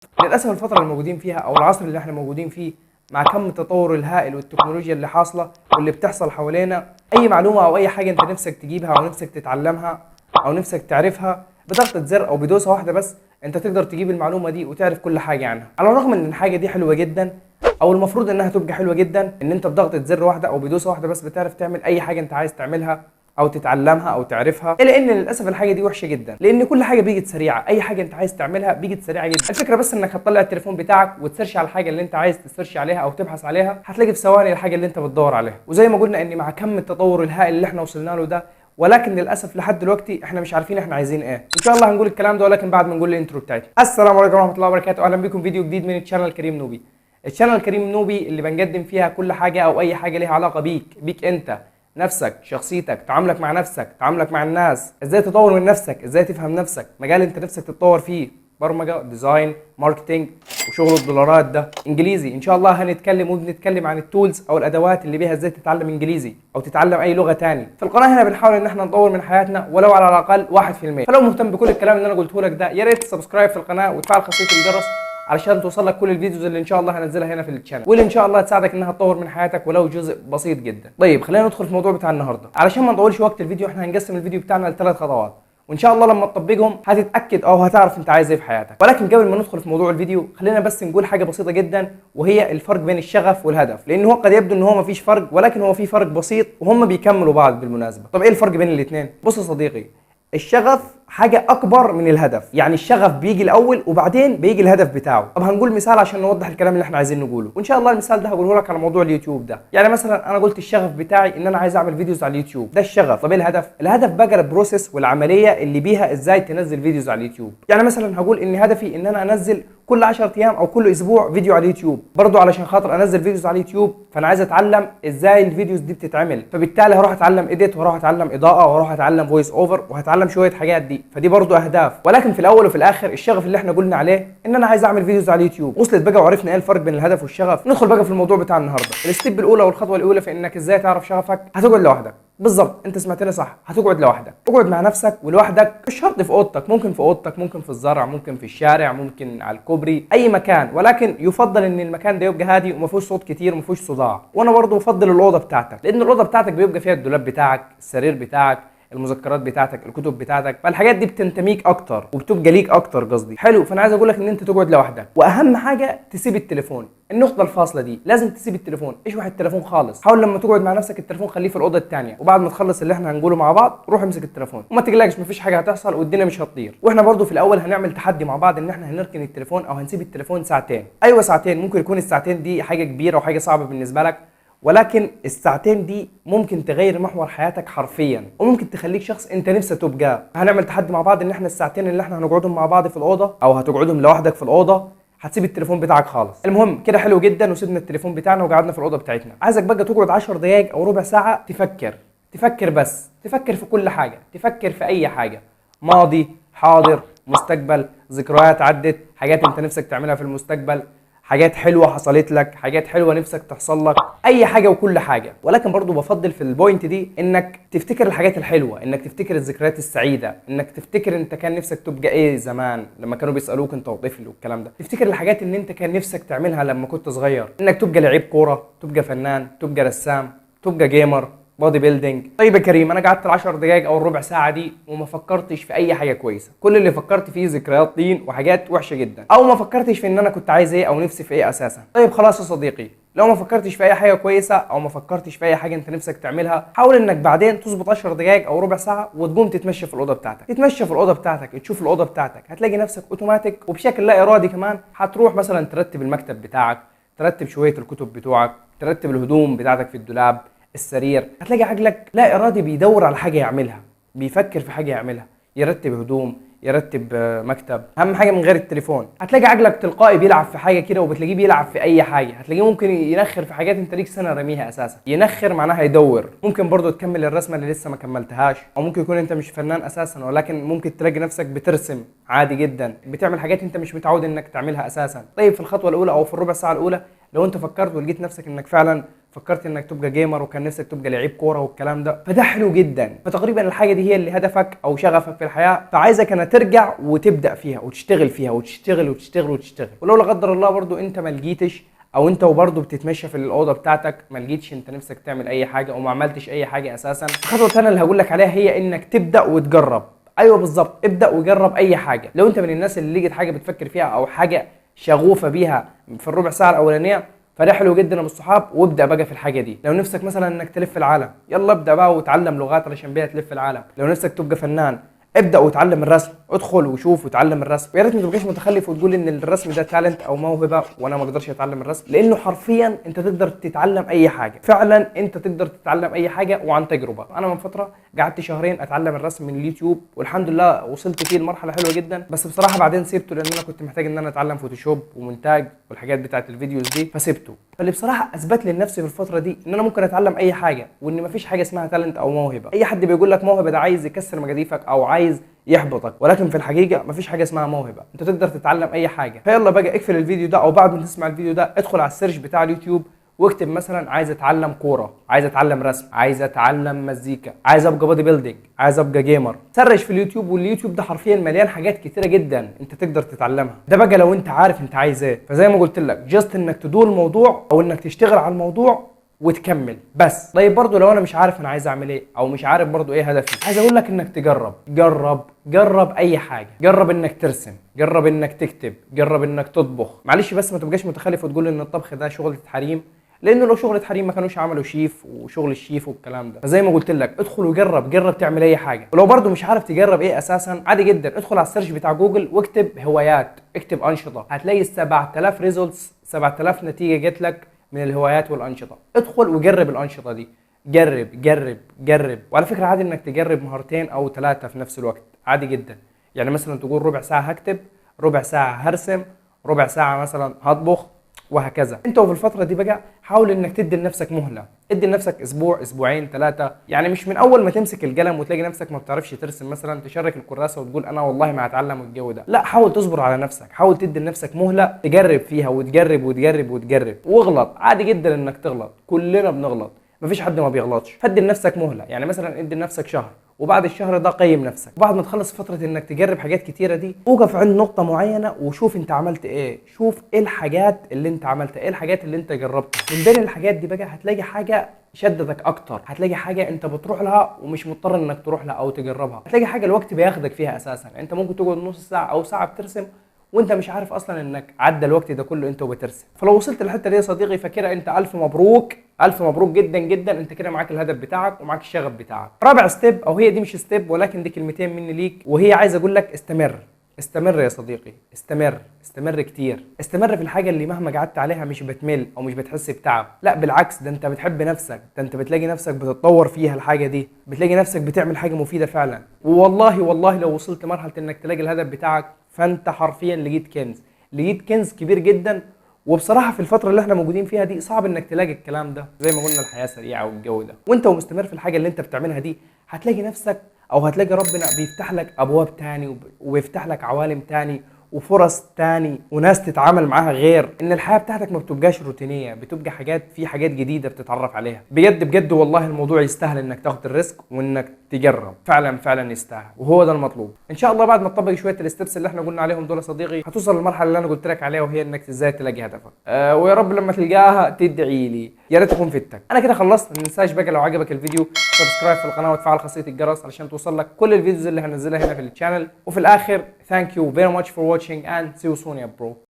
للاسف الفترة اللي موجودين فيها او العصر اللي احنا موجودين فيه مع كم التطور الهائل والتكنولوجيا اللي حاصله واللي بتحصل حوالينا، اي معلومة او اي حاجة انت نفسك تجيبها او نفسك تتعلمها او نفسك تعرفها بضغطة زر او بدوسه واحدة بس انت تقدر تجيب المعلومة دي وتعرف كل حاجة عنها. على الرغم ان الحاجة دي حلوة جدا او المفروض انها تبقى حلوة جدا، ان انت بضغطة زر واحدة او بدوسه واحدة بس بتعرف تعمل اي حاجة انت عايز تعملها او تتعلمها او تعرفها، الا ان للاسف الحاجة دي وحشة جدا لان كل حاجة بيجت سريعة، اي حاجة انت عايز تعملها بيجت سريعة جدا. الفكرة بس انك هتطلع التليفون بتاعك وت search على الحاجة اللي انت عايز ت search عليها او تبحث عليها، هتلاقي في ثواني الحاجة اللي انت بتدور عليها. وزي ما قلنا ان مع كم التطور الهائل اللي احنا وصلنا له ده، ولكن للاسف لحد دلوقتي احنا مش عارفين احنا عايزين ايه. ان شاء الله هنقول الكلام ده ولكن بعد ما نقول ال intro بتاعتنا. السلام عليكم ورحمة الله وبركاته، اهلا بكم فيديو جديد من ال channel كريم نوبي. ال channel كريم نوبي اللي بنقدم فيها كل حاجة او اي حاجة ليها علاقة بيك انت نفسك، شخصيتك، تعاملك مع نفسك، تعاملك مع الناس، ازاي تطور من نفسك، ازاي تفهم نفسك، مجال انت نفسك تتطور فيه، برمجة، design، marketing، وشغل الدولارات ده، انجليزي. ان شاء الله هنتكلم وبنتكلم عن ال tools او الادوات اللي بيها ازاي تتعلم انجليزي او تتعلم اي لغة تاني. في القناة هنا بنحاول ان احنا نطور من حياتنا ولو على الاقل 1%. فلو مهتم بكل الكلام اللي انا قلته لك ده، يا ريت subscribe في القناة وتفعل خاصية الجرس علشان توصل لك كل ال videos اللي ان شاء الله هنزلها هنا في ال channel، واللي ان شاء الله تساعدك انها تطور من حياتك ولو جزء بسيط جدا. طيب خلينا ندخل في الموضوع بتاع النهارده. علشان ما نطولش وقت الفيديو، احنا هنقسم الفيديو بتاعنا لثلاث خطوات، وان شاء الله لما تطبقهم هتتاكد او هتعرف انت عايز ايه في حياتك. ولكن قبل ما ندخل في موضوع الفيديو، خلينا بس نقول حاجة بسيطة جدا، وهي الفرق بين الشغف والهدف، لان هو قد يبدو ان هو مفيش فرق، ولكن هو في فرق بسيط وهم بيكملوا بعض بالمناسبة. طب ايه الفرق بين الاثنين؟ بص يا صديقي، الشغف حاجة أكبر من الهدف، يعني الشغف بيجي الأول وبعدين بيجي الهدف بتاعه. طب هنقول مثال عشان نوضح الكلام اللي احنا عايزين نقوله، وإن شاء الله المثال ده هقوله لك على موضوع اليوتيوب ده. يعني مثلا أنا قلت الشغف بتاعي إن أنا عايز أعمل videos على اليوتيوب، ده الشغف. طب إيه الهدف؟ الهدف بقى ال process والعملية اللي بيها إزاي تنزل videos على اليوتيوب. يعني مثلا هقول إن هدفي إن أنا أنزل كل 10 ايام او كل اسبوع فيديو على اليوتيوب، برضو علشان خاطر انزل videos على اليوتيوب فانا عايز اتعلم ازاي ال videos دي بتتعمل، فبالتالي هروح اتعلم edit وهروح اتعلم اضاءه وهروح اتعلم voice over وهتعلم شوية حاجات دي، فدي برضو اهداف. ولكن في الاول وفي الاخر الشغف اللي احنا قلنا عليه ان انا عايز اعمل videos على اليوتيوب. وصلت بقى وعرفنا ايه الفرق بين الهدف والشغف. ندخل بقى في الموضوع بتاع النهارده. ال step الاولى والخطوة الاولى في انك ازاي تعرف شغفك، هتقعد لوحدك. بالظبط، انت سمعتني صح، هتقعد لوحدك، اقعد مع نفسك ولوحدك، مش شرط في اوضتك، ممكن في اوضتك، ممكن في الزرع، ممكن في الشارع، ممكن على الكوبري، اي مكان، ولكن يفضل ان المكان ده يبقى هادي وما فيهوش صوت كتير وما فيهوش صداع. وانا برضه بفضل الاوضة بتاعتك، لان الاوضة بتاعتك بيبقى فيها الدولاب بتاعك، السرير بتاعك، المذكرات بتاعتك، الكتب بتاعتك، فالحاجات دي بتنتميك اكتر وبتبقى ليك اكتر قصدي. حلو، فانا عايز اقول لك ان انت تقعد لوحدك، واهم حاجة تسيب التليفون. النقطة الفاصلة دي لازم تسيب التليفون، اشوح التليفون خالص. حاول لما تقعد مع نفسك التليفون خليه في الاوضة الثانية، وبعد ما تخلص اللي احنا هنقوله مع بعض روح امسك التليفون، وما تقلقش مفيش حاجة هتحصل والدنيا مش هتطير. واحنا برضو في الاول هنعمل تحدي مع بعض ان احنا هنركن التليفون او هنسيب التليفون ساعتين. ايوه ساعتين، ممكن يكون الساعتين دي حاجة كبيرة وحاجه صعبة بالنسبة لك، ولكن الساعتين دي ممكن تغير محور حياتك حرفيا، وممكن تخليك شخص انت نفسك تبقاه. هنعمل تحدي مع بعض ان احنا الساعتين اللي احنا هنقعدهم مع بعض في الاوضة او هتقعدهم لوحدك في الاوضة هتسيب التليفون بتاعك خالص. المهم كده حلو جدا، وسيبنا التليفون بتاعنا وقعدنا في الاوضة بتاعتنا. عايزك بقى تقعد 10 دقائق او ربع ساعة تفكر، تفكر بس، تفكر في كل حاجة، تفكر في اي حاجة، ماضي، حاضر، مستقبل، ذكريات عدت، حاجات انت نفسك تعملها في المستقبل، حاجات حلوة حصلت لك، حاجات حلوة نفسك تحصل لك، اي حاجة وكل حاجة. ولكن برضو بفضل في ال point دي انك تفتكر الحاجات الحلوة، انك تفتكر الذكريات السعيدة، انك تفتكر انت كان نفسك تبقى ايه زمان لما كانوا بيسالوك انت وطفل والكلام ده، تفتكر الحاجات اللي انت كان نفسك تعملها لما كنت صغير، انك تبقى لعيب كورة، تبقى فنان، تبقى رسام، تبقى gamer، body building. طيب يا كريم، انا قعدت ال10 دقائق او الربع ساعة دي وما فكرتش في اي حاجة كويسة، كل اللي فكرت فيه ذكريات طين وحاجات وحشة جدا، او ما فكرتش في ان انا كنت عايز ايه او نفسي في ايه اساسا. طيب خلاص يا صديقي، لو ما فكرتش في اي حاجة كويسة او ما فكرتش في اي حاجة انت نفسك تعملها، حاول انك بعدين تظبط 10 دقائق او ربع ساعة وتقوم تتمشى في الاوضة بتاعتك، تتمشى في الاوضة بتاعتك، تشوف الاوضة بتاعتك، هتلاقي نفسك اوتوماتيك وبشكل لا ارادي كمان هتروح مثلا ترتب المكتب بتاعك، ترتب شوية الكتب بتوعك، ترتب الهدوم بتاعتك في الدولاب، السرير. هتلاقي عقلك لا ارادي بيدور على حاجة يعملها، بيفكر في حاجة يعملها، يرتب هدوم، يرتب مكتب، اهم حاجة من غير التليفون. هتلاقي عقلك تلقائي بيلعب في حاجة كده، وبتلاقيه بيلعب في اي حاجة، هتلاقيه ممكن ينخر في حاجات انت ليك سنة راميها اساسا. ينخر معناها يدور. ممكن برضو تكمل الرسمة اللي لسه ما كملتهاش، او ممكن يكون انت مش فنان اساسا، ولكن ممكن تلاقي نفسك بترسم عادي جدا، بتعمل حاجات انت مش متعود انك تعملها اساسا. طيب في الخطوة الاولى او في الربع ساعة الاولى لو انت فكرت ولقيت نفسك انك فعلا فكرت انك تبقى gamer وكان نفسك تبقى لعيب كورة والكلام ده، فده حلو جدا. فتقريبا الحاجة دي هي اللي هدفك او شغفك في الحياة، فعايزك انا ترجع وتبدا فيها وتشتغل فيها وتشتغل وتشتغل وتشتغل. ولو لا قدر الله برضو انت ما لقيتش، او انت وبرضه بتتمشى في الاوضة بتاعتك ما لقيتش انت نفسك تعمل اي حاجة وما عملتش اي حاجة اساسا، الخطوة الثانية اللي هقول لك عليها هي انك تبدا وتجرب. ايوه بالظبط، ابدا وجرب اي حاجة. لو انت من الناس اللي لقيت حاجة بتفكر فيها او حاجة شغوفة بيها في الربع ساعة الاولانية، فده حلو جدا يا ابو الصحاب، وابدا بقى في الحاجة دي. لو نفسك مثلا انك تلف العالم، يلا ابدا بقى وتعلم لغات علشان بيها تلف العالم. لو نفسك تبقى فنان، ابدا وتعلم الرسم، ادخل وشوف وتعلم الرسم. ويا ريت ما تبقاش متخلف وتقول ان الرسم ده talent او موهبة وانا ما اقدرش اتعلم الرسم، لانه حرفيا انت تقدر تتعلم اي حاجة. فعلا انت تقدر تتعلم اي حاجة وعن تجربه. انا من فترة قعدت شهرين اتعلم الرسم من اليوتيوب، والحمد لله وصلت فيه لمرحلة حلوة جدا، بس بصراحة بعدين سيبته لان انا كنت محتاج ان انا اتعلم Photoshop ومونتاج والحاجات بتاعت ال videos دي، فسيبته. فاللي بصراحة اثبت لي لنفسي في الفترة دي ان انا ممكن اتعلم اي حاجة، وان مفيش حاجة اسمها talent او موهبة. اي حد بيقول لك موهبة ده عايز يكسر مجاديفك او عايز يحبطك، ولكن في الحقيقة مفيش حاجة اسمها موهبة، انت تقدر تتعلم اي حاجة. فيلا بقى اقفل الفيديو ده، او بعد ما تسمع الفيديو ده ادخل على ال search بتاع اليوتيوب واكتب مثلا عايز اتعلم كورة، عايز اتعلم رسم، عايز اتعلم مزيكا، عايز ابقى bodybuilding، عايز ابقى gamer. search في اليوتيوب، واليوتيوب ده حرفيا مليان حاجات كتيرة جدا انت تقدر تتعلمها. ده بقى لو انت عارف انت عايز ايه. فزي ما قلت لك just انك تدور الموضوع او انك تشتغل على الموضوع وتكمل بس. طيب برضو لو انا مش عارف انا عايز اعمل ايه، او مش عارف برضو ايه هدفي، عايز اقول لك انك تجرب. جرب، جرب اي حاجة. جرب انك ترسم، جرب انك تكتب، جرب انك تطبخ. معلش بس ما تبقاش متخلف وتقول ان الطبخ ده شغلة حريم، لانه لو شغلة حريم ما كانوش عملوا شيف وشغل الشيف والكلام ده. فزي ما قلت لك ادخل وجرب، جرب تعمل اي حاجة. ولو برضو مش عارف تجرب ايه اساسا، عادي جدا ادخل على ال search بتاع جوجل واكتب هوايات، اكتب انشطة، هتلاقي 7000 results، 7000 نتيجة جت لك من الهوايات والانشطه. ادخل وجرب الانشطة دي، جرب جرب جرب. وعلى فكرة عادي انك تجرب مهارتين او 3 في نفس الوقت، عادي جدا. يعني مثلا تقول ربع ساعة هكتب، ربع ساعة هرسم، ربع ساعة مثلا هطبخ، وهكذا. انت وفي الفترة دي بقى حاول انك تدي لنفسك مهله، ادي لنفسك اسبوع، اسبوعين، 3. يعني مش من اول ما تمسك القلم وتلاقي نفسك ما بتعرفش ترسم مثلا تشرك الكراسة وتقول انا والله ما هتعلم الجو ده. لا، حاول تصبر على نفسك، حاول تدي لنفسك مهله تجرب فيها وتجرب وتجرب وتجرب واغلط. عادي جدا انك تغلط، كلنا بنغلط، مفيش حد ما بيغلطش. فادي لنفسك مهله، يعني مثلا ادي لنفسك شهر، وبعد الشهر ده قيم نفسك. وبعد ما تخلص فترة انك تجرب حاجات كتيرة دي، اوقف عند نقطة معينة وشوف انت عملت ايه، شوف ايه الحاجات اللي انت عملتها، ايه الحاجات اللي انت جربتها. من بين الحاجات دي بقى هتلاقي حاجة شدتك اكتر، هتلاقي حاجة انت بتروح لها ومش مضطر انك تروح لها او تجربها، هتلاقي حاجة الوقت بياخدك فيها اساسا. انت ممكن تقعد نص ساعة او ساعة بترسم وانت مش عارف اصلا انك عدى الوقت ده كله انت وبترسم. فلو وصلت للحتة دي يا صديقي فكده انت الف مبروك، الف مبروك جدا جدا، انت كده معاك الهدف بتاعك ومعاك الشغف بتاعك. رابع step، او هي دي مش step ولكن دي كلمتين مني ليك، وهي عايز اقول لك استمر. استمر يا صديقي، استمر، استمر كتير، استمر في الحاجة اللي مهما قعدت عليها مش بتمل او مش بتحس بتعب، لا بالعكس ده انت بتحب نفسك، ده انت بتلاقي نفسك بتتطور فيها الحاجة دي، بتلاقي نفسك بتعمل حاجة مفيدة فعلا. والله والله لو وصلت لمرحلة انك تلاقي الهدف بتاعك فانت حرفيا لقيت كنز، لقيت كنز كبير جدا. وبصراحة في الفترة اللي احنا موجودين فيها دي صعب انك تلاقي الكلام ده، زي ما قلنا الحياة سريعة والجو ده، وانت ومستمر في الحاجة اللي انت بتعملها دي هتلاقي نفسك او هتلاقي ربنا بيفتح لك ابواب تاني وبيفتح لك عوالم تاني وفرص تاني وناس تتعامل معاها، غير ان الحياة بتاعتك ما بتبقاش روتينيه، بتبقى حاجات، في حاجات جديدة بتتعرف عليها. بجد بجد والله الموضوع يستاهل انك تاخد ال risk وانك تجرب، فعلا فعلا يستاهل، وهو ده المطلوب. ان شاء الله بعد ما تطبق شوية ال steps اللي احنا قلنا عليهم دول يا صديقي هتوصل للمرحلة اللي انا قلت لك عليها، وهي انك ازاي تلاقي هدفك. ويا رب لما تلقاها تدعي لي، يا ريت تكون فدتك. انا كده خلصت، ما تنساش بقى لو عجبك الفيديو subscribe في القناة وتفعل خاصية الجرس علشان توصل لك كل ال videos اللي هنزلها هنا في ال channel. وفي الاخر thank you very much for watching and see you soon يا bro.